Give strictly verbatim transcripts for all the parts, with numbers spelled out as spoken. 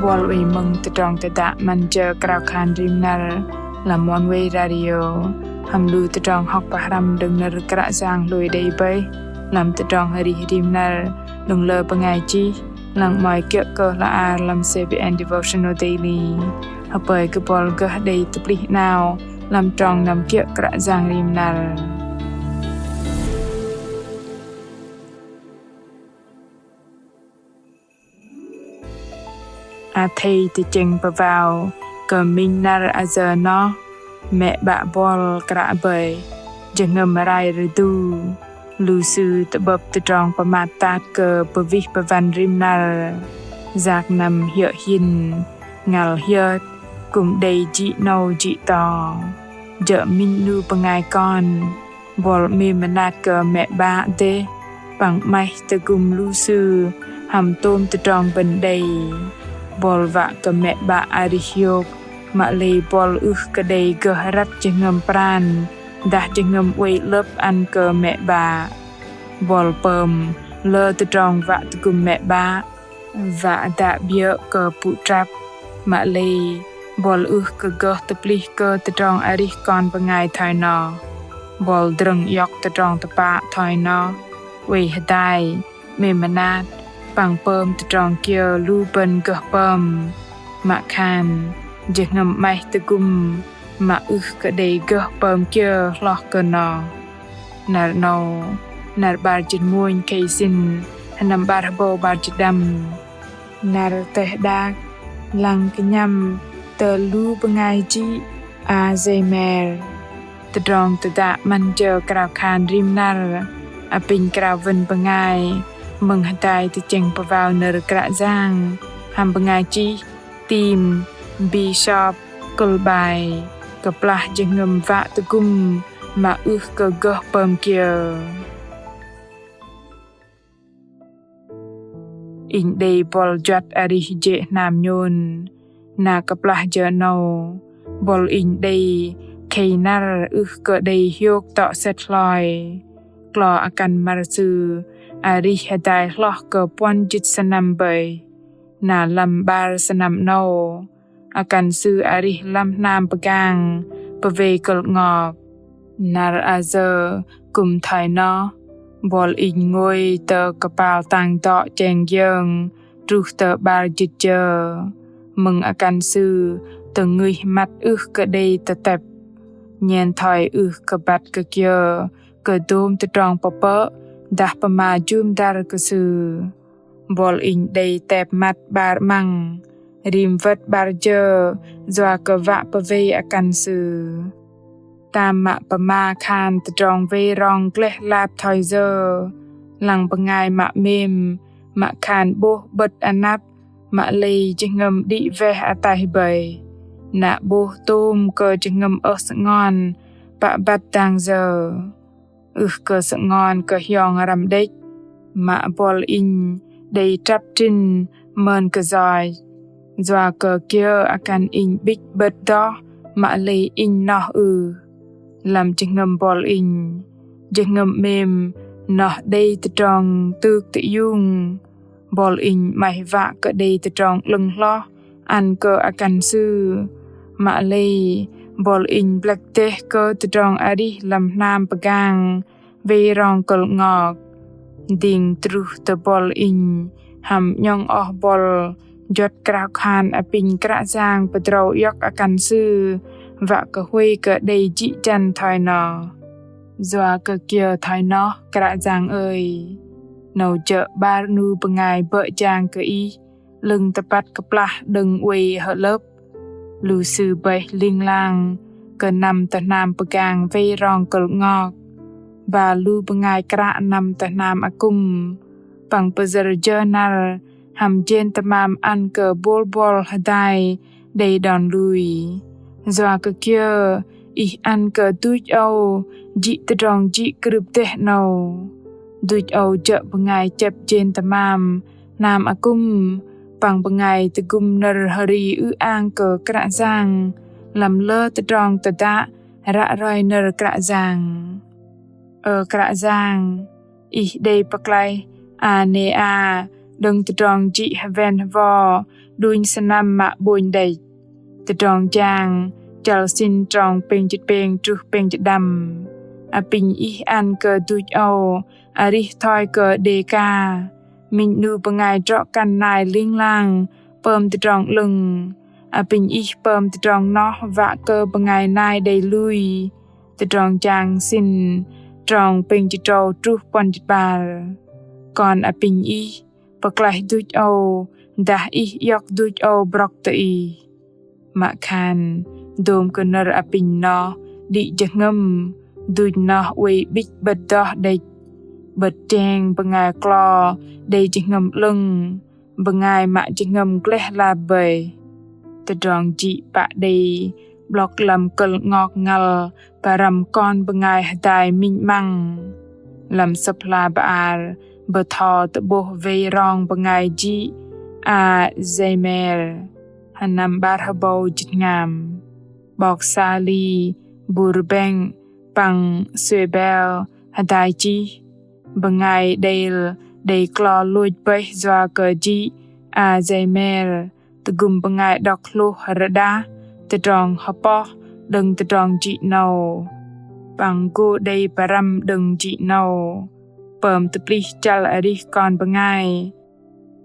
Buăl oei mơ̆ng tơdrong tơdă 'Măn jơ krao khan rim năr lăm Oneway Radio, hăm lu tơdrong hŏk pơhrăm đơ̆ng nơ̆r Kră Yang hlôi đei bơih lăm tơdrong arih rim năr đơ̆ng lơ bơngai chih, lăng 'mơ̆i kiơ̆ kơ hla ar lăm CBN Devotional Daily. Hơpơi kơ buăl gơh đei tơplih 'nao lăm trong năm kiơ̆ Kră Yang rim năr. Athei tơchĕng pơwao kơ minh năr ayơ noh, mĕ 'bă buăl kră bơih, jơhngơ̆m rai rơdu, lu sư tơ'bơ̆p tơdrong pơmat tat kơ pơwih pơwăn rim năr, yak năm hiơ̆ hin, ngăl hiơt, kư̆m đei jĭ 'nâu jĭ to. Jơ̆ minh 'nu bơngai kon, buăl 'mêm mơnat kơ mĕ 'bă dêh, păng 'maih tơgŭm lu sư hăm tôm tơdrong bơ̆n đei. Buăl wă kơ mĕ 'bă arih hiôk, mă lei buăl ưh kơ đei gơh răt jơhngơ̆m pran dah jơhngơ̆m oei 'lơ̆p ăn kơ mĕ 'bă. Buăl pơm lơ tơdrong wă tơgŭm mĕ 'bă, wă dă 'biơ̆ kơ pŭ trăp, mă lei buăl ưh kơ gơh tơplih kơ tơdrong arih kon bơngai thoi noh. Buăl drơ̆ng iŏk tơdrong tơpă thoi noh, oei hơdai, 'mêm mơnat, păng pơm tơdrong kiơ lu bơ̆n gơh pơm. Mă khan jơhngơ̆m 'maih tơgŭm, mă ưh kơ đei gơh pơm kiơ hloh kơ noh. Năr 'nâu, năr 'bar jĭt mônh khei sĭn, sơnăm 'bar hơbâu 'bar jĭt đăm. Năr teh đak, lăng kơnhăm tơ lu bơngai jĭ Alzheimer. Tơdrong tơdă 'Măn jơ krao khan rim năr, apinh krao wơ̆n bơngai mơ̆ng hơdai tơchĕng pơwao nơ̆r Kră Yang hăm bơngai chih Tim Bishop Kơ̆l 'bai, kơplah jơhngơ̆m wă tơgŭm mă ưh kơ gơh pơm kiơ. Inh đei buăl juăt arih jê̆ hnam nhôn, na kơplah jơ 'nâu buăl inh đei khei năr ưh kơ đei hiôk tŏ sĕt hloi. Klo akăn măr sư arih hơdai hloh kơ puăn jĭt sơnăm bơih. Na lăm 'bar sơnăm 'nâu, akăn sư arih lăm hnam pơgang pơwei kơ̆l 'ngok. Năr ayơ kư̆m thoi noh, buăl inh ngôi tơ kơpal tang dŏ cheng jơng truh tơ 'bar jĭt jơ. Mơ̆ng akăn sư tơngưih măt ưh kơ đei tơtĕp. Nhen thoi ưh kơ băt kơ kiơ kơ dôm tơdrong pơpơ̆ dah pơma jŭm dăr kơ sư. Buăl inh đei tep măt 'bar 'măng, rim wơ̆t 'bar jơ, yua kơ wă pơwei akăn sư. Tam mă pơma khan tơdrong wei rong gleh lap thoi yơ, lăng bơngai mă 'mêm, mă khan 'bôh 'bơ̆t anăp, mă lei jơhngơ̆m đĭ weh ataih bơih. Na 'bôh tôm kơ jơhngơ̆m ơh sơngon, pă băt dang yơ. Ưh kơ sơngon kơ hiong răm đĕch, mă buăl inh đei trăp trĭn mơn kơ yoch. Yua kơ kiơ akăn inh 'bĭch 'bơ̆t đoh, mă lei inh noh ưh. Lăm jơhngơ̆m buăl inh, jơhngơ̆m 'mêm noh đei tơdrong tŭk tơiung. Buăl inh 'maih wă kơ đei tơdrong 'lơ̆ng hloh ăn kơ akăn sư. Mă lei buăl inh blĕk dêh kơ tơdrong arih lăm hnam pơgang wei rong kơ̆l 'ngok. Dĭng truh tơ buăl inh hăm 'nhŏng oh buăl juăt krao khan apinh Kră Yang pơdrâu iŏk akăn sư wă kơ huay kơ đei jĭ jăn thoi noh. Yua kơ kiơ thoi noh Kră Yang ơi? 'Nâu jơ̆ 'bar 'nu bơngai bơ̆ jang kơ Ih, 'lơ̆ng tơpăt kơplah đơ̆ng oei hơ'lơ̆p. Lu sư bơih ling lang kơ năm tơ hnam pơgang wei rong kơ̆l 'ngok. Ba lu bơngai kră năm tơ hnam akŭm. Păng pơyơ̆r jơ năr hăm jên tơmam ăn kơ bôl buăl hơdai đei đon lui. Yua kơ kiơ Ih ăn kơ duch âu jĭ tơdrong jĭ krưp dêh 'nâu. Duch âu jơ̆ bơngai chĕp jên tơmam hnam akŭm, păng bơngai tơgŭm nơ̆r hơri ư-ang kơ Kră Yang lăm lơ tơdrong tơdă ră roi nơ̆r Kră Yang. Ơ Kră Yang, Ih đei pơklaih Anêa đơ̆ng tơdrong jĭ hơwen hơwo đunh sơnăm mă ƀônh đĕch. Tơdrong Jang chăl sĭn trong pêng jĭt pêng truh pêng jĭt đăm. Apinh Ih ăn kơ duch âu arih thoi kơ đêga. Minh 'nu bơngai drŏ kăn nai ling lang pơm tơdrong 'lơ̆ng. Apinh Ih pơm tơdrong noh wă kơ bơngai nai đei lui. Tơdrong Jang sĭn trong pêng jĭt tơdrâu truh puăn jĭt 'bar. Kon apinh Ih pơklaih duch âu, dah Ih iŏk duch âu brŏk tơ Ih. Mă khan dôm kơ nơ̆r apinh noh đĭ jơhngơ̆m, duch noh oei 'bĭch 'bơ̆t doh đĕch. 'Bơ̆t jeng bơngai klo đei jơhngơ̆m 'lơ̆ng, bơngai mă jơhngơ̆m gleh lap bơih. Tơdrong jĭ pă đei 'blŏk lăm kơ̆l ngok ngăl pơrăm kon bơngai hơdai minh 'măng. Lăm Sơ̆p hla bơar bơtho tơ'bôh wei rong bơngai jĭ Alzheimer hơnăm 'bar hơbâu jĭt hngam. 'Bok Sali, Burbank păng Seibel hơdai chih, bơngai đei, đei klo lôch bơih yua kơ jĭ Alzheimer tơgŭm bơngai đŏk hlôh rơđah tơdrong hơpoh đơ̆ng tơdrong jĭ 'nâu. Păng gô đei pơrăm đơ̆ng jĭ 'nâu. Pơm tơplih chăl arih kon bơngai.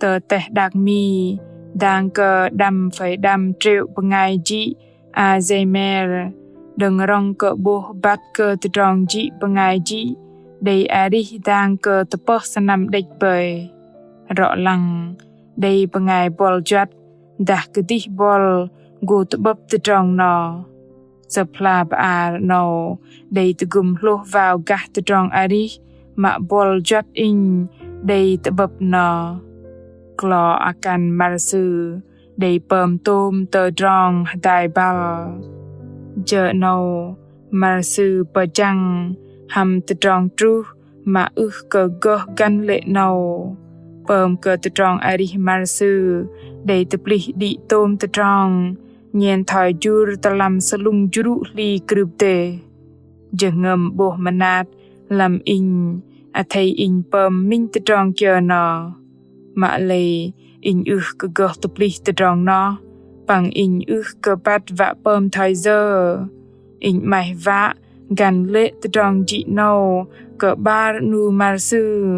Tơ teh đak Mi, dang kơ đăm phei đăm triệu bơngai jĭ Alzheimer, đơ̆ng rŏng kơ 'bôh băt kơ tơdrong jĭ bơngai jĭ, đei arih dang kơ tơpơh sơnăm đĕch bơih. Rŏ lăng, đei bơngai buăl juăt, dah kơdih buăl gô tơ'bơ̆p tơdrong noh. Sơ̆p hla bơar 'nâu đei tơgŭm hlôh wao gah tơdrong arih mă buăl juăt inh đei tơ'bơ̆p noh. Klo akăn măr sư đei pơm tôm tơdrong hơdai băl. Jơ 'nâu măr sư pơjăng hăm tơdrong truh mă ưh kơ gơh găn lê̆ 'nâu. Pơm kơ tơdrong arih măr sư đei tơplih đĭ tôm tơdrong nhen thoi jur tơ lăm sơlŭng jrŭ hli krưp dêh. Jơhngơ̆m 'bôh mơnat lăm inh athei inh pơm minh tơdrong kiơ noh. Mă lei inh ưh kơ gơh tơplih tơdrong noh, păng inh ưh kơ băt wă pơm thoi yơ. Inh 'maih wă găn lê̆ tơdrong jĭ 'nâu kơ 'bar 'nu măr sư.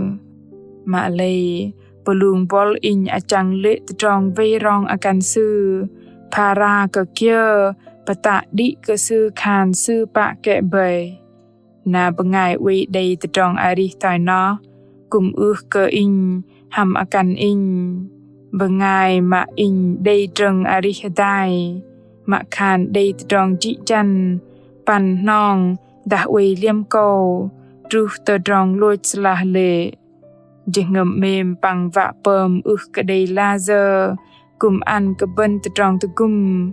Mă lei pơlung buăl inh achăng lê̆ tơdrong wei rong akăn sư, phara kơ kiơ pơtă đĭ kơ sư khan sư pă kĕ bơih. Na bơngai oei đei tơdrong arih thoi noh, kư̆m ưh kơ inh hăm akăn inh. Bơngai mă inh đei drơ̆ng arih hơdai, mă khan đei tơdrong jĭ jăn, păn hnong dah oei liĕm kâu, truh tơdrong lôch sơlah lê̆. Jơhngơ̆m 'mêm păng wă pơm ưh kơ đei layơ kư̆m ăn kơ bơ̆n tơdrong tơgŭm,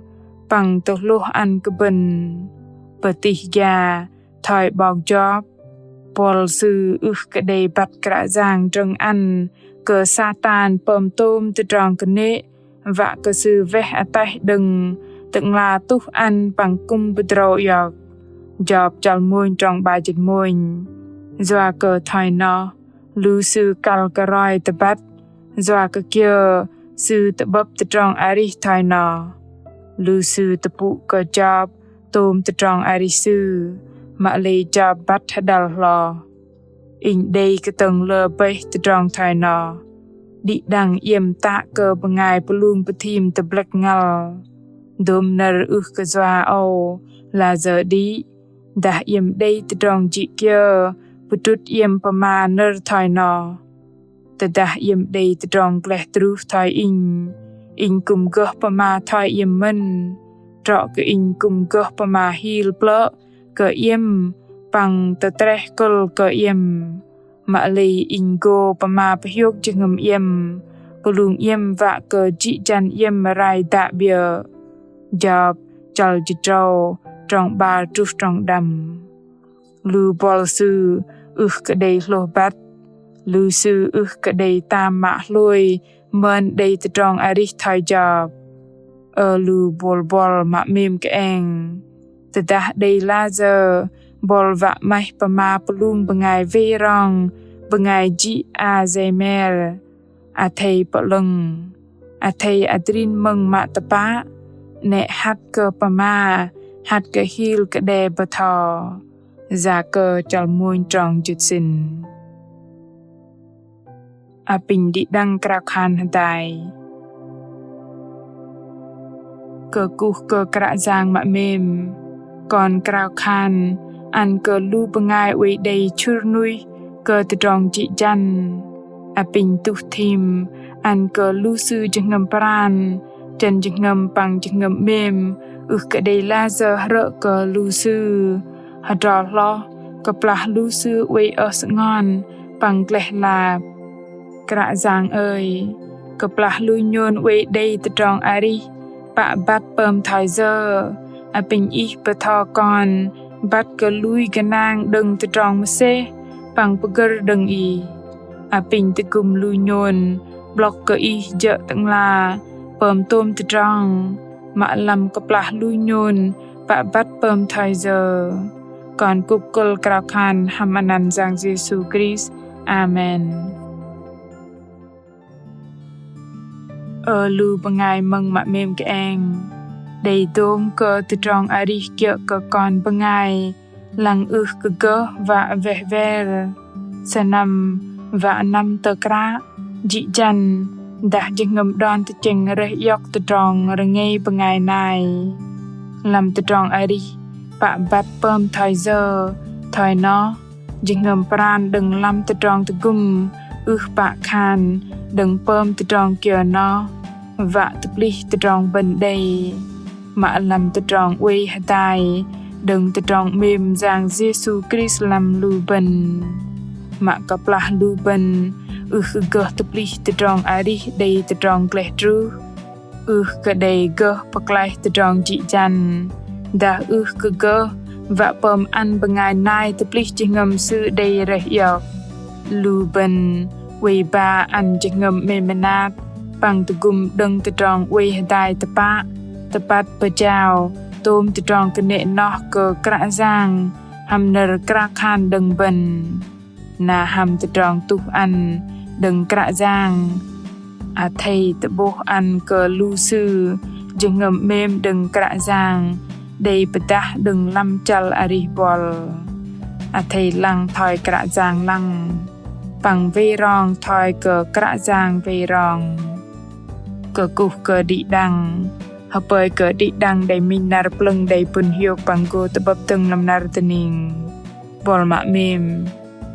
păng tơhlôh ăn kơ bơ̆n. Pơtih gia thoi 'bok Jôp, buăl sư ưh kơ đei băt Kră Yang drơ̆ng ăn kơ Satan pơm tôm tơdrong kơnê̆, wă kơ sư weh ataih đơ̆ng Tơ'ngla tuh ăn păng kư̆m pơdrâu iŏk. Jôp chăl mônh trong 'bar jĭt mônh. Yua kơ thoi noh, lu sư kăl kơ roi tơbăt, yua kơ kiơ sư tơ'bơ̆p tơdrong arih thoi noh. Lu sư tơpŭ kơ Jôp tôm tơdrong arih sư, mă lei Jôp băt hơđăl hloh. Inh đei kơtơ̆ng lơ bơih tơdrong thoi noh. Đĭ đăng iĕm tă kơ bơngai pơlung pơthim tơblĕk ngăl. Dôm nơ̆r ưh kơ yua âu layơ đĭ, dah iĕm đei tơdrong jĭ kiơ pơdrŭt iĕm pơma nơ̆r thoi noh. Tơdah iĕm đei tơdrong gleh truh thoi inh, inh kư̆m gơh pơma thoi iĕm mơ̆n. Trŏ kơ inh kư̆m gơh pơma hil plơ̆ kơ iĕm păng tơtreh kơ̆l kơ iĕm. Mă lei inh gô pơma pơhiôk jơhngơ̆m iĕm, pơlung iĕm wă kơ jĭ jăn iĕm rai dă 'biơ̆. Jôp chăl jĭt tơdrâu trong 'bar truh trong đăm. Lu buăl sư ưh kơ đei hlôh băt, lu sư ưh kơ đei tam mă hlôi mơn đei tơdrong arih thoi Jôp. Ơ lu bôl buăl mă 'mêm kơeng. Tơdah đei layơ bôl wă 'maih pơma pơlung bơngai wei rong, bơngai jĭ Alzheimer. Athei pơ'lơ̆ng, athei adrin mơ̆ng mă tơpă, 'nĕ hăt kơ pơma, hăt kơ hil kơ đe bơtho. Yakơ chăl mônh trong jĭt sĭn. Apinh đĭ đăng krao khan hơdai. Kơkuh kơ Kră Yang mă 'mêm, kon krao khan ăn kơ lu bơngai oei đei chŭr nuih kơ tơdrong jĭ jăn. Apinh tuh thim ăn kơ lu sư jơhngơ̆m pran, chơ̆n jơhngơ̆m păng jơhngơ̆m 'mêm ưh kơ đei layơ hrơ̆ kơ lu sư. Hơdrol hloh kơplah lu sư oei ơh sơngon păng gleh lap. Kră Yang ơi, kơplah lu nhôn oei đei tơdrong arih pă băt pơm thoi yơ, apinh Ih bơtho kon băt kơ lui gơnang đơ̆ng tơdrong mơsêh păng pơgơ̆r đơ̆ng Ih. Apinh tơgŭm lu nhôn 'blŏk kơ Ih jơ̆ Tơ'ngla pơm tôm tơdrong, mă lăm kơplah lu nhôn pă băt pơm thoi yơ. Kon kŭk kơ̆l krao khan hăm anăn Yang Yêsu Krist. Amen. Ơ lu bơngai mơ̆ng mă 'mêm kơeng, đei dôm kơ tơdrong arih kiơ̆ kơ kon bơngai lăng ưh kơ gơh wă weh wer. Sơnăm wă năm tơ kră, jĭ jăn, dah jơhngơ̆m đon tơchĕng rơih iŏk tơdrong rơngei bơngai nai. Lăm tơdrong arih pă băt pơm thoi yơ, thoi noh, jơhngơ̆m pran đơ̆ng lăm tơdrong tơgŭm ưh pă khan đơ̆ng pơm tơdrong kiơ noh wă tơplih tơdrong bơ̆n đei. Mă lăm tơdrong oei hơdai đơ̆ng tơdrong 'mêm Yang Yêsu Krist lăm lu bơ̆n. Mă kơplah lu bơ̆n ưh kơ gơh tơplih tơdrong arih đei tơdrong gleh druh, ưh kơ đei gơh pơklaih tơdrong jĭ jăn, dah ưh kơ gơh wă pơm ăn bơngai nai tơplih jơhngơ̆m sư đei rơih iŏk. Lu bơ̆n oei ba ăn jơhngơ̆m 'mêm mơnat păng tơgŭm đơ̆ng tơdrong oei hơdai tơpă, tơpăt pơjao tôm tơdrong kơnê̆ noh kơ Kră Yang hăm nơ̆r krao khan đơ̆ng bơ̆n. Na hăm tơdrong tuh ăn đơ̆ng Kră Yang, athei tơ'bôh ăn kơ lu sư jơhngơ̆m 'mêm đơ̆ng Kră Yang đei pơdah đơ̆ng lăm chăl arih buăl. Athei lăng thoi Kră Yang lăng, păng wei rong thoi kơ Kră Yang wei rong. Kơkuh kơ đĭ đăng, hơpơi kơ đĭ đăng đei minh năr plơ̆ng đei pŭn hiôk păng gô tơ'bơ̆p dơ̆ng lăm năr dơning. Buăl mă 'mêm,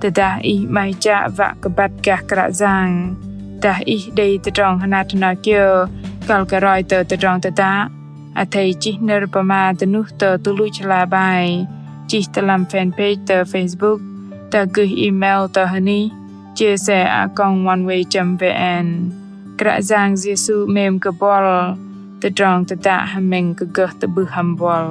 tơdah ih 'maih chă wă kơ băt gah Kră Yang, dah ih đei tơdrong hơnat hơna kiơ kăl kơ roi tơ tơdrong tơdă, athei chih nơ̆r pơma dơnuh tơ tơluch hla bơar, chih tơ lăm fanpage tơ Facebook, dah gơih email tơ hơnih chia sẻ a còng oneway chấm vn. Kră Yang Yêsu 'mêm kơ buăl, tơdrong tơdă hơmĕng kơ gơh tơ'bưh hăm buăl.